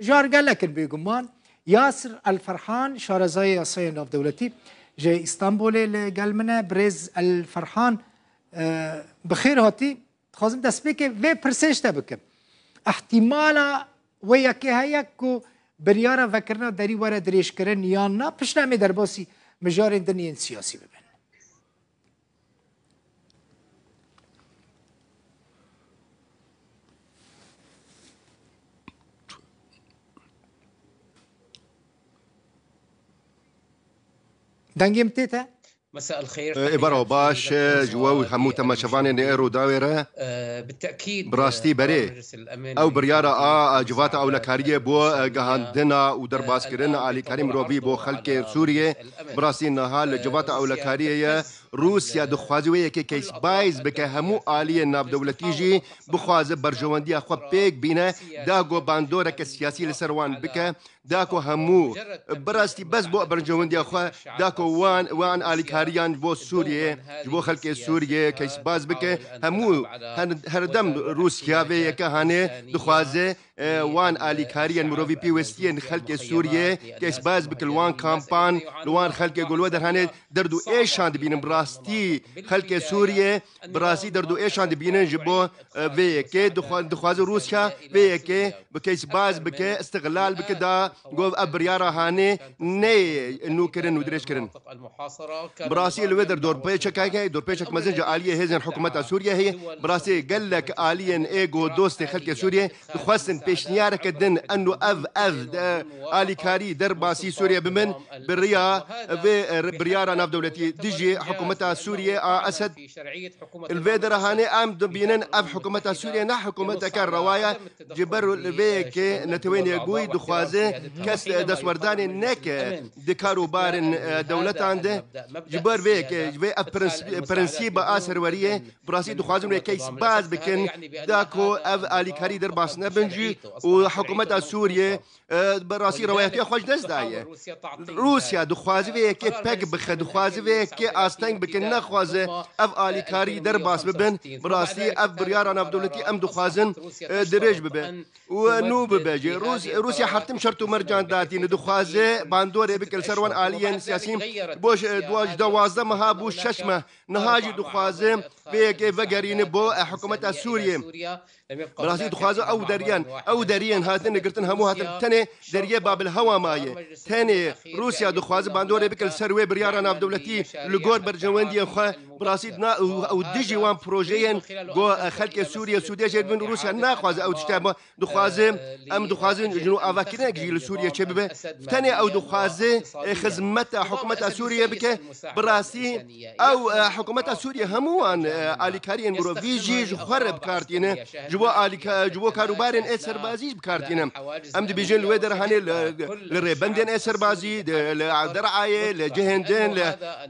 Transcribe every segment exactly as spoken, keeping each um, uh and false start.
Jar gelek in bêguman. Yasir El Ferhan, şarezayê yasayê navdewletî ji Îstanbulê li gel min e. Birêz El Ferhan, e, bi xêr hatî. Dixwazim destpêkê vê pirsê ji te bikim. Îhtîmala wê yekê heye ku biryara vekirina derî were dirêjkirin yan na? Piştre em ê derbasî mijarên din yên siyasî bibin. Dengê min tê te? Ê baro baş, ji we û hemû temaşevanên ê Rûdawê re. Bi rastî berê. Ew biryara a Civata Ewlekariyê bo, e, gihandina û derbasgirina alîkarî mirovî bo xelkê Sûriyê. Bi rastî niha li Civata Ewlekariyê ye. Rûsya dixwaze wê yekê case base bike, hemû aliyên navdewletî jî bixwaze berjewendiya xwe pêk bîne, da ku bandoreke siyasî li ser wan bike, da ku hemû, bi rastî bes bo berjewendiya xwe, da ku wan, wan alîkariyan ji bo Sûriyê, ji bo xelkê Sûriyê case base bike, hemû her, herdem Rûsya vê yeke hanê dixwaze, e, wan alîkariyên mirovî pêwestiyên xelkê Sûriyê case base bike li wan kampan, li wan xelkê ku li wê derhanê derd û êşan dibînin. Bi rastî xelkê Sûriyê bi rastî derd û êşan dibînin ji bo, e, vê yekê. Dixwa-, dixwaze Rûsya vê yekê bi case base bike, îstixlal bike da gov ev biryara hanê neyê nû kirin û dirêj kirin. Bi rastî li wê der dorpêçek heye, dorpêçek mezin ji aliyê hêzên hikûmeta Sûriyê heye. Bi rastî gelek aliyên ê ku dostê xelkê Sûriyê dixwestin pêşniyareke din eno ev, ev, e, alîkarî derbasî Sûriyê bibin, bi riya vê, e, biryara navdewletî dijî hikûmeta Sûriyê a Esed. Li vê derê hanê em dibînin ev hikûmeta Sûriyê ne hikûmeteke rewa ye, ji ber li vê yekê Netewên Yekbûyî dixwaze kes destwerdanê neke di karûbarên, e, dewletan de. Ji ber vê yekê, ji vê ev prens-, prensîba a serweriyê, bi rastî dixwazin wê case base bikin, da ku ev alîkarî derbas nebin jî û hikûmeta Sûriyê, e, bi rastî rewayetiya xwe ji dest daye. Rûsya dixwaze vê yekê pek bixe, dixwaze vê yekê asteng bikin, nexwaze ev alîkarî derbas bibin. Bi rastî ev biryara navdewletî em dixwazin, e, dirêj bibe û nû bibe jî. Rûs-, Rûsya her tim şert û mercan datîne, dixwaze bandorê bike li ser wan aliyên siyasî. Bo ş-, dua-, ji duwazdeh meha bû şeş meh. Niha jî dixwaze vê yekê vegerîne bo, e, hikûmeta Sûriyê. Bi rastî dixwaze ew deriyên, ew deriyên hatin girtin hemû hatin tenê deriyê Babil Hewa maye. Tenê Rûsya dixwaze bandorê bike li ser wê biryara navdewletî li gor berjewendiyên xwe. Bi rastî na-, ew, ew dijî wan projeyên ku, e, xelkê Sûriye sûdê jê dibin, Rûsya naxwaze ew tişt hebe. Dixwaze, em dixwazin ji nû avakirinek jî li Sûriye çêbibe. Tenê ew dixwaze, e, xizmeta hikûmeta Sûriye bike. Bi rastî ew, e, hikûmeta Sûriye hemû wan, e, alîkariyên mirovî jî ji xwe re bi kar tîne. Ji bo alîka-, ji bo karûbarên ê serbazî jî bi kar tîne. Em dibêjin li wê derhanê li, li rêbendên ê serbazî, di, li Derayê, li cihên din, li,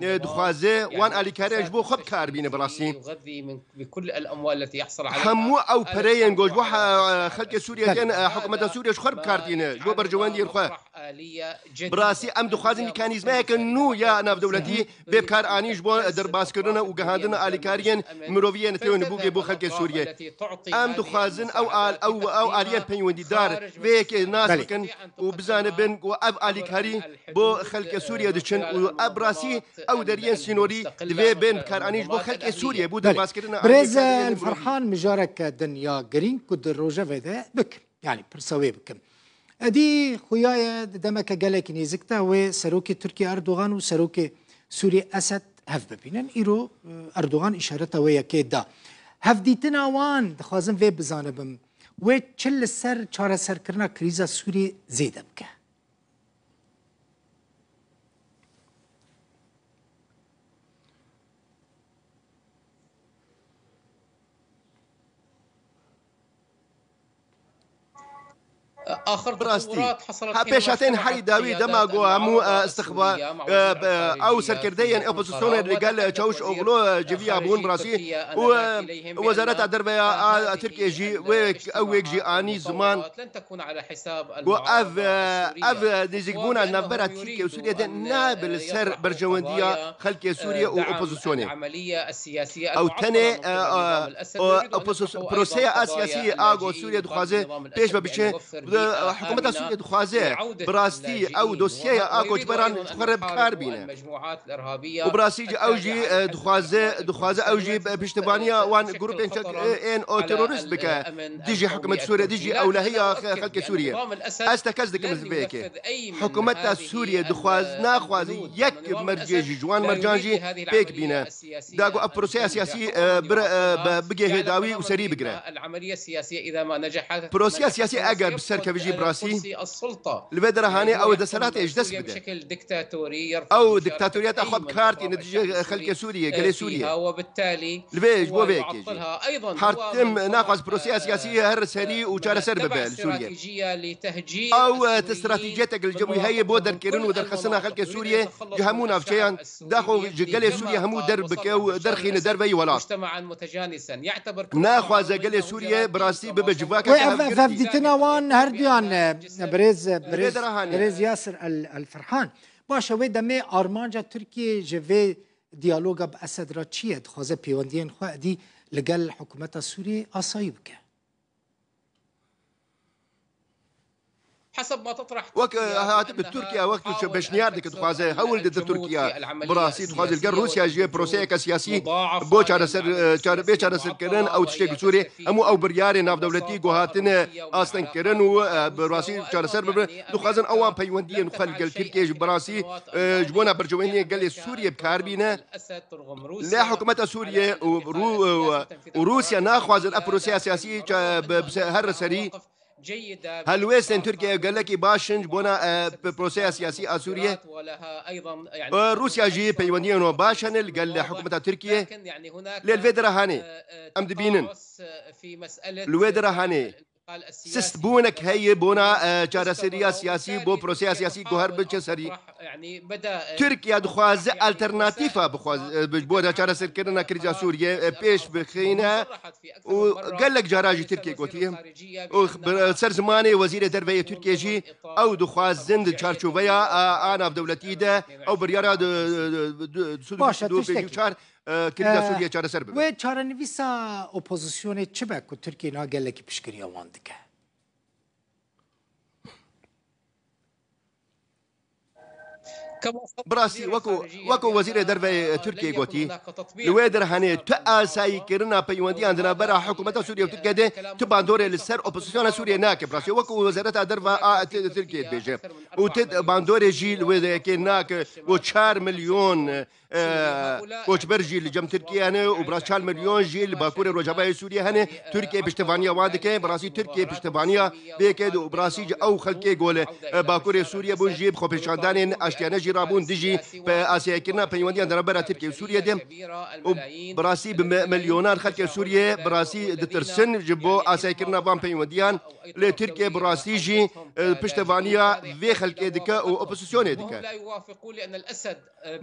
e, dixwaze wan alîkariyan ji bo xwe bi kar bîne bi rastî. Hemû ew pereyên ku ji bo he-, xelkê Sûriyê tên, e, hikûmeta Sûriyê ji xwe re bi kar tîne, ji bo berjewendiyên xwe. Bi rastî em dixwazin mekanîzmayeke nû ya navdewletî bê bi kar anîn ji bo derbaskirina û gihandina alîkariyên mirovî yên têwên bûgê bo xelkê Sûriyê. Em dixwazin ew al-, ew, ew aliyên peywendîdar vê yekê nas Belê. bikin û bizanibin ku ev alîkarî bo xelkê Sûriyê diçin û ev bi rastî ew deriyên sînorî divê bên bikaranîn ji bo xelkê Sûriyê, bo Belê. derbazkirina Birêz alîkariyên El mirovî. Ferhan, mijareke din ya girîng ku di rojevê de bikim. Yanî pirsa wê bikim. Edî xuya ye di demeke gelekî nêzik de wê serokê Tirkiyê Erdogan û serokê Sûriyê Esed hev bibînin. Îro, e, Erdogan îşareta wê yekê da. Hevdîtina wan, dixwazim vê bizanibim, wê çi li ser çareserkirina krîza Sûriyê zêde bike? Bi rastî, ha, pêşhatên herî dawî dema ku hemû, e, istixba-, e, b-, e, ew serkirdeyên opozisyonê li gel Çawuşoglu, e, civiya bûn bi rastî û, e, Wezareta Derve ya, a, Tirkiyê jî wê, ew wêk jî anî ziman. Ku ev, ev nêzîkbûna navbera Tirkiye û Sûriye de nabe li ser berjewendiya xelkê Sûriye û opozisyonê. Ew tenê, e, e, o, opozis-, proseya a siyasî a ku Sûriye dixwaze pêş ve biçe, Hikûmeta Sûriyê dixwaze bi rastî ew dosyeya a koçberan ji xwe re bi kar bîne. Û bi rastî jî ew jî, e, dixwaze, dixwaze ew jî piştevaniya wan grûpên çek, e, ên o terorist bike. Dijî hikûmet Sûriyê, dijî ewlehiya xe-, xelkê Sûriyê. Ez tekez dikim vê yekê. Hikûmeta Sûriyê dixwaz, naxwaze yek mercê jî, ji wan mercan jî pêk bîne. Da ku ev proseya siyasî, e, bire, e, be-, bigihê dawî û serî bigire. Proseya siyasî eger bi ser keve jî bi rastî, li vê dera hanê ew ê desthilatê ji dest bide. Ew diktatoriyeta xwe bi kar tîne dijî xelkê Sûriyê, gelê Sûriyê. Li vê, ji bo vê yekê jî. Her tim naxwaz proseya siyasî her serî û çareser bibe li Sûriyê. Ew, e, ti stratejiyeteke li cem wî heye bo derkirin û derxistina xelkê Sûriyê ji hemû navçeyan, daxo ji gelê Sûriyê hemû derbike û derxîne derveyî welat. Naxwaze gelê Sûriyê bi rastî bibe civakeke Wê ev, ev, ev hevgirtî. Dîtina wan her duyan, e, birêz, Li vê birêz, dera hanê. Birêz Yasir El, El Ferhan. Baş e, wê demê armanca Tirkiyê ji vê diyaloga bi Esed re çi ye? Dixwaze pêwendiyên xwe êdî li gel hikûmeta Sûriyê asayî bike. Wek, e, hatibû Tirkiye wek tu peşniyar dike, dixwaze hewl dide Tirkiye bi rastî dixwaze li gel Rûsya jî proseyeke siyasî bo çareser, e, çare-, bê çareserkirin ew tiştê li Sûriyê hemû ew biryarên navdewletî ku hatine astengkirin û, e, bi rastî çareser bibin, dixwazin ewan peywendiyên xwe li gel Tirkiye jî bi rastî, e, ji bona berjewendiyên gelê Sûriyê bi kar bîne. Lê hikûmeta Sûriyê û Rû-, û, û Rûsya naxwazin ev proseya siyasî ça-, bi, bi se-, her serî helwêstên Tirkiyeyê gelekî baş in ji bona, e, p-, proseya siyasî a Sûriyê. E, Rûsya jî peywendiyên wan baş hene li gel hikûmeta Tirkiyê. Lê li vê dera hanê em dibînin. Li wê dera hanê sist bûnek heye bona, e, çareseriya siyasî, bo proseya siyasî guher biçe serî. Tirkiye dixwaze alternatîfa bixwaz-, e, bi, bo çareserkirina krîza Sûriyê, e, pêş bixîne û gelek cara jî Tirkiye gotiye. Û bi ser zimanê Wezîrê Derve yê Tirkiye jî ew dixwazin di çarçoveya a, a navdewletî de ew biryara di, di, di, di, Baş e, du hezar û pêncî û çar, e, krîza Sûriyê çareser bibe. Wê çarenivîsa opozisyonê çi be ku Tirkiye niha gelekî piştgiriya wan dike? Bi rastî, weko, weko Wezîrê Derve yê Tirkiyê gotî, li wê derhanê tu asayîkirina peywendiyan di navbera hikûmeta Sûriyê û Tirkiyê de, tu bandorê li ser opozisyona Sûriyê nake. Bi rastî, weko Wezareta Derve a Tirkiyê dibêje. Û tu bandorê jî li wê yekê nake, û çar milyon e, koçber jî li cem Tirkiyê hene û bi rastî çar milyon jî li bakurê rojavayê Sûriyê hene. Tirkiye piştevaniya wan dike. Bi rastî Tirkiye piştevaniya vê yekê dide û bi rastî jî ew xelkê ku li, e, bakurê Sûriyê bûn jî bi xwepêşandanên aştiyane jî rabûn dijî pe-, asayîkirina peywendiyan di navbera Tirkiye û Sûriyê de. Û bi rastî bi me-, milyonan xelkê Sûriyê bi rastî ditirsin ji bo asayîkirina van peywendiyan. Lê Tirkiye bi rastî jî, e, piştevaniya vê xelkê dike û opozisyonê dike.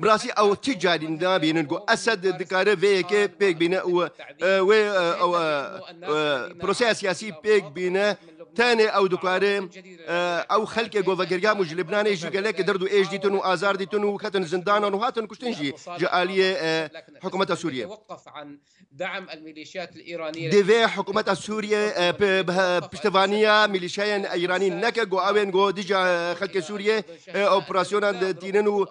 Bi rastî ew ti carî nabînin ku Esed dikare vê yekê pêk bîne û, e, wê, e, ew, e, e, proseya siyasî pêk bîne. Tenê ew dikare, e, ew xelkê ku vegeriyabû ji Libnanê jî gelek derd û êş dîtin û azar dîtin û ketin zindanan û hatin kuştin jî ji aliyê, e, hikûmeta Sûriyê. Divê hikûmeta Sûriyê, e, pe-, bi-, piştevaniya milîşyayên Îranî neke, ku ew ên ku dîca, e, xelkê Sûriyê, e, operasyonan ditînin û,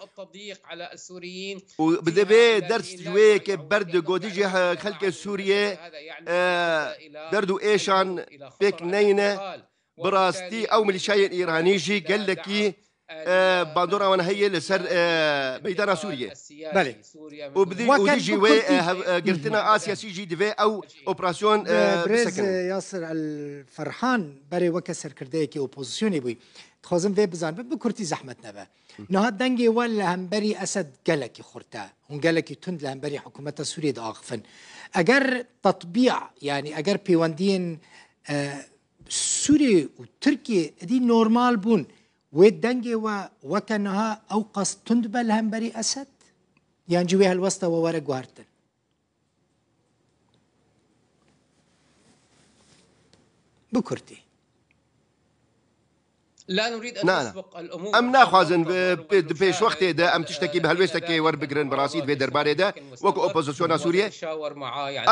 û bi divê ders ji wê yekê berde ku dîca, e, xelkê Sûriyê, e, derd û êşan pêk neyne. Bi rastî ew milîşyayên Îranî jî gelekî, e, bandora wan heye li ser, e, meydana Sûriyê. Belê. Û bi dî-, û Weke dî jî bi wê, kurtî. E, hev-, e, girtina a siyasî jî divê ew operasyon, e, Bi-, birêz, bisekinin. E, Yasir El Ferhan, berê weke serkirdeyekî opozisyonê bûyî. Dixwazim vê bizanibim, bi kurtî zehmet nebe. Niha dengê we li hemberî Esed gelekî xurt e. Hûn gelekî tund li hemberî hikûmeta Sûriyê diaxifin. Eger tetbîa, yanî eger pêwendiyên, e, Sûriyê û Tirkiyê êdî normal bûn, wê dengê we weke niha ew qas tund be li hemberî Esed? Yan jî wê helwesta we were guhertin? Bi kurtî. Na, na. Em naxwazin bi, bi, di pêşwextê de em tiştekî bi helwêstekê werbigirin bi rastî di vê derbarê de, wek opozisyona Sûriyê.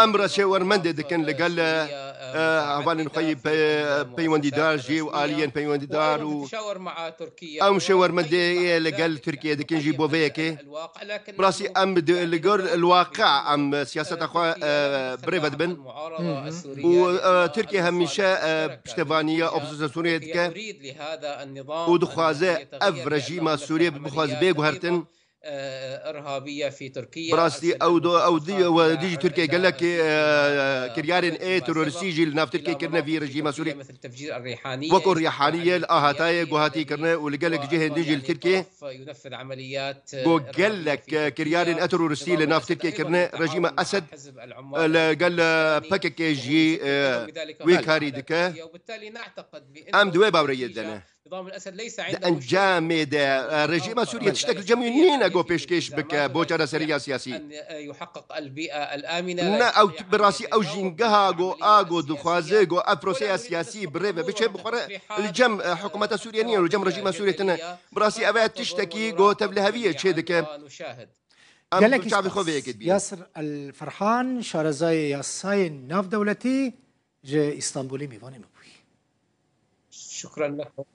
Em re şêwermendê dikin li gel, e, e, hevalên xwe yî pe-, peywendîdar jî û aliyên peywendîdar û em şêwermendê li gel Tirkiyê dikin jî bo vê yekê. Bi rastî em di, li gor li waqia em siyaseta xwe, e, birêve dibin. Û, e, Tirkiye hemîşe, e, piştevaniya opozîsyona Sûriyê dike. Û dixwaze ev rejîma Sûriyê bixwaze bê guhertin. Bi rastî ew do, ew di, we dijî Tirkiye gelek, e, kiryarên ê terorîstî jî li nav Tirkiye kirine vî rejîma Sûriyê. Weko Rîhaniyê li Ahatayê guhatî kirine û li gelek cihên din jî li Tirkiye. Go gelek, e, kiryarên terorîstî li nav Tirkiye kirine, rejîma Esed, e, li gel, e, P K K jî, e, wê karî dike. Em di wê baweriyê de ne. Di encamê de, e, rejîma Sûriyê tiştek li cem wî nîne go pêşkêş bike bo çareseriya siyasî. Ne, ew bi rastî ew jîngeha go a go dixwaze go ev proseya siyasî bi rê ve biçe, bi xwe re li cem, e, hikûmeta Sûriyê nîne, li cem rejîma Sûriyê tine. Bi rastî ev e tiştekî go tevliheviyê çê dike. Em Gelekî çavê xwe vê spas. Yekê dibînin. Yasir El Ferhan, şarezayê yasayên navdewletî ji Îstanbulê mêvanê me bûyî. Şukran lekum.